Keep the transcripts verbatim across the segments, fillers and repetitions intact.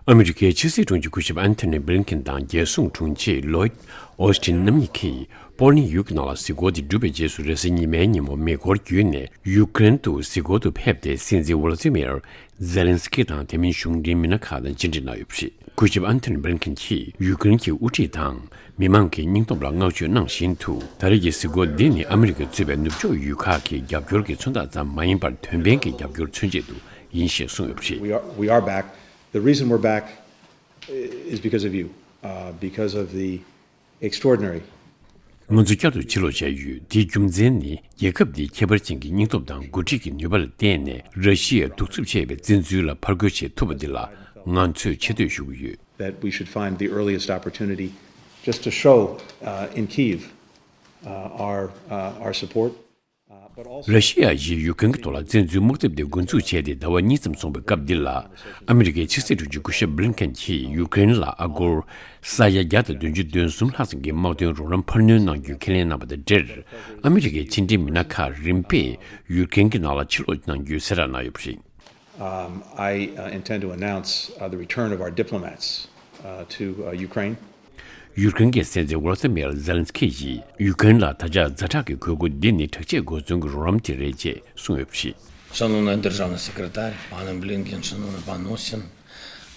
ཨ་མི་རི་ཀའི་ཕྱི་སྲིད་དྲུང་ཆེ་སྐུ་ཞབས་ཨན་ཐོ་ནི་བྷི་ལིན་ཀེན་དང་རྒྱལ་སྲུང་དྲུང་ཆེ་ལོའིད་ཨོ་སི་ཊིན་རྣམ་གཉིས་ཀྱིས་པོ་ལན་ཡུལ་གྱི་ནང་ལ་གཟིགས་སྐོར་དེ་གྲུབ་པའི་རྗེས་སུ། རེས་གཟའ་ཉི་མའི་ཉིན་མོ་མེ་འཁོར་བརྒྱུད་ནས་ཡུ་ཀེ་རེན་དུ་གཟིགས་སྐོར་དུ་ཕེབས་ཏེ། སྲིད་འཛིན་ཝོ་ལོ་ཏི་མིར་ཛེ་ལན་སི་ཀི་དང་དེ་མིན་གཞུང་འབྲེལ་མི་སྣ་ཁག་དང་མཇལ་འཕྲད་གནང་ཡོད་པ་རེད། སྐུ་ཞབས་ཨན་ཐོ་ནི་བྷི་ལིན་ཀེན་གྱིས་ཡུ་ཀེ་རེན་གྱི་དབུ་ཁྲིད་དང་མི་མང་གི་སྙིང་སྟོབས་ལ་བསྔགས་བརྗོད་གནང་བཞིན་དུ། ད་རེས་ཀྱི་གཟིགས་སྐོར་འདི་ནི་ཨ་མི་རི་ཀས་གཙོས་པའི་ནུབ་ཕྱོགས་ཡུལ་ཁག་གི་རྒྱབ་སྐྱོར་གྱི་མཚོན་རྟགས་ཙམ་མ་ཡིན་པར། དོན་ཕན་གྱི་རྒྱབ་སྐྱོར་མཚོན་ཆེད་དུ་ཡིན་ཞེས་གསུངས་ཡོད་པ་རེད། We are, we are back. The reason we're back is because of you, uh, because of the extraordinary ང་ཚོ་བསྐྱར་དུ་ཕྱིར་ལོག་བྱས་ཡོད། དེའི་རྒྱུ་མཚན་ནི། རྒྱལ་ཁབ་འདིའི་ཁྱད་པར་ཅན་གྱི་སྙིང་སྟོབས་དང་འགོ་ཁྲིད་ཀྱི་ནུས་པ་ལ་བརྟེན་ནས། ར་ཤི་ཡས་གདུག་རྩུབ་ཆེ་བའི་བཙན་འཛུལ་ལ་ཕར་རྒོལ་བྱེད་ཐུབ་པ་འདི་ལ་ང་ཚོས་ཆེ་བསྟོད་ཞུ་གི་ཡོད། That we should find the earliest opportunity just to show, uh, in Kyiv, uh, our, uh, our support. Uh, but also ར་ཤི་ཡ་ཡིས་ཡུ་ཀེ་རེན་གྱི་ཐོག་ལ་བཙན་འཛུལ་དམག་འཐབ་དེ་འགོ་འཛུགས་བྱས་ཏེ་ཟླ་བ་གཉིས་ཙམ་སོང་བའི་སྐབས་འདི་ལ། ཨ་མི་རི་ཀའི་ཕྱི་སྲིད་དྲུང་ཆེ་སྐུ་ཞབས་བྷི་ལིན་ཀེན་གྱིས་ཡུ་ཀེ་རེན་ལ་ཨ་སྒོར་ས་ཡ་བརྒྱ་དང་བདུན་ཅུ་དོན་གསུམ་ལྷག་ཙམ་གྱི་དམག་དོན་རོགས་རམ་འཕར་སྣོན་གནང་རྒྱུ་ཁས་ལེན་གནང་བ་དང་འབྲེལ། ཨ་མི་རི་ཀའི་ཕྱི་འབྲེལ་མི་སྣ་ཁག་རིམ་པས་ཡུ་ཀེ་རེན་གྱི་ནང་ལ་ཕྱིར་ལོག་གནང་རྒྱུའི་གསལ་བསྒྲགས་གནང་ཡོད་པ་རེད། Um, I, uh, intend to announce, uh, the return of our diplomats, uh, to, uh, Ukraine. ཡུ་ཀེ་རེན་གྱི་སྲིད་འཛིན་ཝོ་ལོ་ཏི་མིར་ཛེ་ལན་སི་ཀི་ཡིས་ཡུ་ཀེ་རེན་ལ་ད་ཆ་ཛ་དྲག་གི་དགོས་མཁོ་འདི་ནི་དྲག་ཆས་གོ་མཚོན་གྱི་རོགས་རམ་དེ་རེད་ཅེས་གསུངས་ཡོད་པ་རེད། Шановна державна секретарь, пане Блінкен, шановна пан Остін,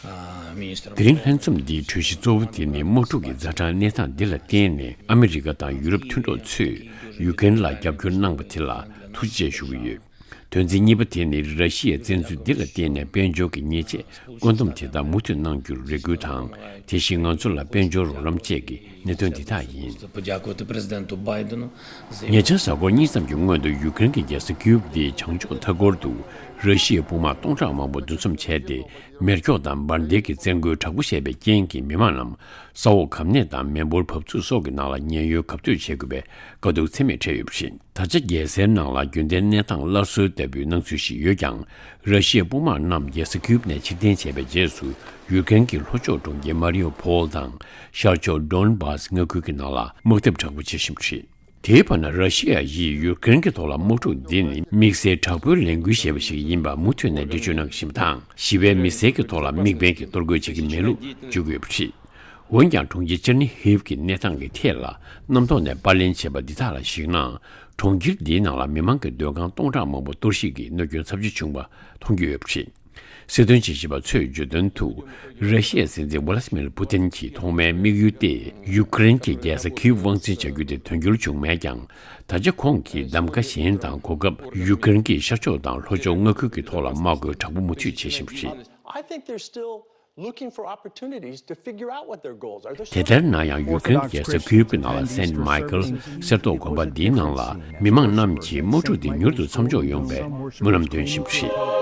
а, міністр. དེ་རིང་ལྷན་འཛོམས་འདིའི་གྲོས་གཞི་གཙོ་བོ་དེ་ནི། དམག་འཁྲུག་གི་ཛ་དྲག་གནས་སྟངས་འདི་ལ་བརྟེན་ནས། ཨ་མི་རི་ཀ་དང་ཡུ་རོབ་མཐུན་གྲོགས་ཚོས་ཡུ་ཀེ་རེན་ལ་རྒྱབ་སྐྱོར་གནང་བ་དེ་ལ་ཐུགས་རྗེ་ཆེ་ཞུ་གི་ཡོད། དོན་ཚན་གཉིས་པ་དེ་ནི། ར་ཤི་ཡའི་བཙན་འཛུལ་འདི་ལ་བརྟེན་ནས་དཔལ་འབྱོར་གྱི་ཉེས་ཆད་བཀོད་འདོམས་དེ་དག་མུ་མཐུད་གནང་རྒྱུར་རེ་སྐུལ་དང་། དེ་བཞིན་ང་ཚོ་ལ་དཔལ་འབྱོར་རོགས་རམ་བཅས་ཀྱི་གནད་དོན་འདི་དག་ཡིན། Подякувати президенту Байдену за ཉེ་ཆར་གཟའ་འཁོར་གཉིས་ཙམ་གྱི་སྔོན་དུ། ཡུ་ཀེ་རེན་གྱི་རྒྱལ་ས་ཀིའུབ་འདིའི་བྱང་ཕྱོགས་མཐའ་འཁོར་དུ་ར་ཤི་ཡའི་དཔུང་དམག་སྟོང་ཕྲག་མང་པོ་འདུ་འཛོམས་བྱས་ཏེ། མེ་སྒྱོགས་དང་འབར་མདེལ་གྱི་བཙན་རྒོལ་དྲག་པོ་བྱས་པའི་རྐྱེན་གྱིས། མི་མང་རྣམས་ས་འོག་གམ་གནས་དང་མེ་འབོར་འབབ་ཚུགས་སོགས་ཀྱི་ནང་ལ་ཉེན་གཡོལ་གབ་སྡོད་བྱེད་དགོས་པའི་དཀའ་སྡུག་ཚད་མེད་འཕྲད་ཡོད་པ་རེད། ད་ཆ་རྒྱལ་སའི་ནང་ལ་རྒྱུན་ལྡན་གནས་སྟངས་སླར་གསོ་ལྟ་བུའི་སྣང་ཚུལ་ཞིག་ཡོད་ཀྱང་། ར་ཤི་ཡའི་དཔུང་དམག་རྣམས་རྒྱལ་ས་ཀིའུབ་ནས་ཕྱིར་འཐེན་བྱས་པའི་རྗེས་སུ། ཡུ་ཀེ་རེན་གྱི་ལྷོ་ཕྱོགས་གྲོང་ཁྱེར་མ་རི་ཡོ་ཕོལ་དང་ཤར་ཕྱོགས་ཌོན་བྷ་སི་མངའ་ཁུལ་གྱི་ནང་ལ་དམག་འཐབ་དྲག་པོ་བྱེད་བཞིན་པ་རེད། དེའི་བར་ན། ར་ཤི་ཡ་ཡིས་ཡུ་ཀེ་རེན་གྱི་ཐོག་ལ་དམག་འཁྲུག་འདི་ནི་དམིགས་བསལ་དྲག་པོའི་ལས་འགུལ་ཞེས་པ་ཞིག་ཡིན་པ་མུ་མཐུད་ནས་འགྲེལ་བརྗོད་གནང་བཞིན་པ་དང་། ཞི་བའི་མི་སེར་གྱི་ཐོག་ལ་དམིགས་འབེན་གྱིས་གཏོར་རྒོལ་བྱེད་ཀྱི་མེད་ལུགས་བརྗོད་ཀྱི་ཡོད་པ་རེད། འོན་ཀྱང་། གྲོང་ཁྱེར་ཅར་ནི་ཧིབ་ཀྱི་གནས་སྟངས་ཀྱི་ཐད་ལ་གནམ་ཐོག་ནས་པར་ལེན་བྱས་པ་འདི་དག་ལ་གཞིགས་ན། གྲོང་ཁྱེར་འདིའི་ནང་ལ་མི་མང་གི་སྡོད་ཁང་སྟོང་ཕྲག་མང་པོ་གཏོར་བཤིག་གི་གནོད་སྐྱོན་ཚབས་ཆེ་བྱུང་བ་མཐོང་རྒྱུ་ཡོད་པ་རེད། སྲིད་དོན་དཔྱད་ཞིབ་པ་ཚོས་བརྗོད་དོན་དུ། ར་ཤི་ཡའི་སྲིད་འཛིན་ཝ་ལ་སི་མིར་པུ་ཏིན་གྱི་ཐོག་མའི་དམིགས་ཡུལ་ཏེ། ཡུ་ཀེ་རེན་གྱི་རྒྱལ་ས་ཁིའུ་དབང་འཛིན་བྱ་རྒྱུ་དེ་དོན་འཁྱོལ་བྱུང་མེད་ཀྱང་། ད་ཆ་ཁོང་གིས་གདམ་ག་གཞན་དང་གོ་སྐབས། ཡུ་ཀེ་རེན་གྱི་ཤར་ཕྱོགས་དང་ལྷོ་ཕྱོགས་མངའ་ཁུལ་གྱི་ཐོག་ལ་དམག་རྒོལ་དྲག་པོ་མུ་མཐུད་བྱེད་བཞིན་པ་རེད། I think they're still looking for opportunities to figure out what their goals are. དེ་ལྟར་ན་ཡང་། ཡུ་ཀེ་རེན་རྒྱལ་ས་ཁིའུ་གི་ནང་ལ་སེན་མའི་ཀལ་གསེར་ཏོག་དགོན་པ་འདིའི་ནང་ལ་མི་མང་རྣམས་ཀྱིས་དམག་འཁྲུག་འདི་མྱུར་དུ་མཚམས་འཇོག་ཡོང་བའི་སྨོན་ལམ་འདོན་བཞིན་པ་རེད།